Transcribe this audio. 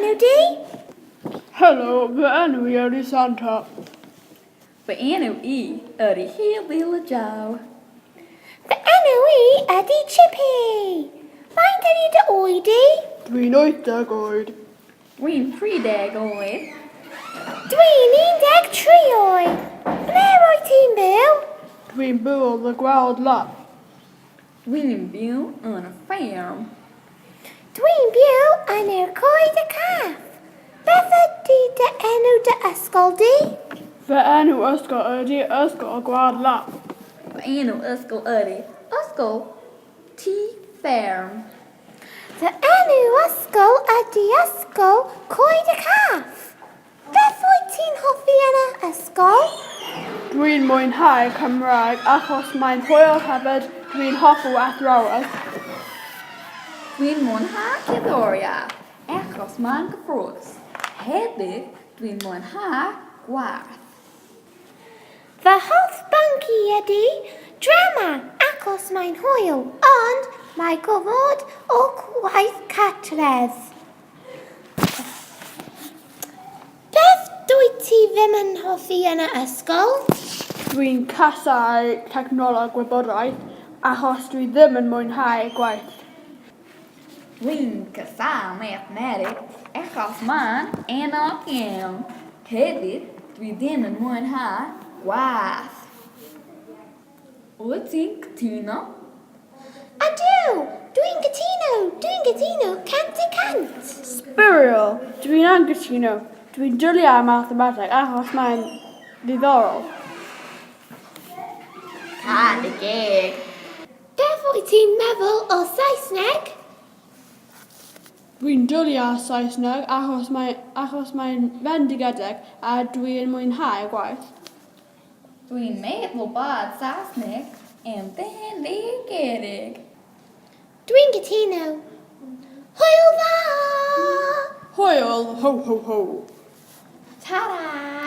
enw di? Helo, fy enw i ydy Santa. Fy enw i ydy Hili Joe. Fy enw i ydy Chippy. Faint ydy dy oed di? Dwi'n 80 oed. Dwi'n 30 oed. Dwi'n 13 oed. Ble wyt ti'n byw? Dwi'n byw yn y Gwlad Lap. Dwi'n byw yn y fferm. Dwi'n byw yn yr Coed y Caff. Beth ydy dy enw dy ysgol di? Fy enw ysgol ydy Ysgol y Gwlad Lap. Fy enw ysgol ydy Ysgol Tŷ Fferm. Fy enw ysgol ydy Ysgol Coed y Caff. Beth wyt ti'n hoffi yn y ysgol? Dwi'n mwynhau Cymraeg achos mae'n hwyl hefyd dwi'n hoffi athrawes. Dwi'n mwynhau cerddoriaeth achos mae'n gyffrous. Hefyd, dwi'n mwynhau gwaith. Fy hoff bwnc i ydy drama achos mae'n hwyl, ond mae gormod o gwaith cartref. Beth dwyt ti ddim yn hoffi yn y ysgol? Dwi'n casáu technoleg gwybodaeth achos dwi ddim yn mwynhau gwaith. Dwi'n casáu mathematics achos mae'n anodd iawn. Hefyd, dwi ddim yn mwynhau gwaith. Wyt ti'n cytuno? Ydw! Dwi'n cytuno! Dwi'n cytuno 100%! Sbwriel! Dwi'n anghytuno. Dwi'n dwlu ar mathemateg achos mae'n ddiddorol. Cau dy geg. Beth wyt ti'n meddwl o Saesneg? Dwi'n dwlu ar Saesneg achos mae, achos mae'n fendigedig a dwi'n mwynhau gwaith. Dwi'n meddwl bod Saesneg yn bendigedig. Dwi'n cytuno. Hwyl dda! Hwyl, ho ho ho. Ta-ra!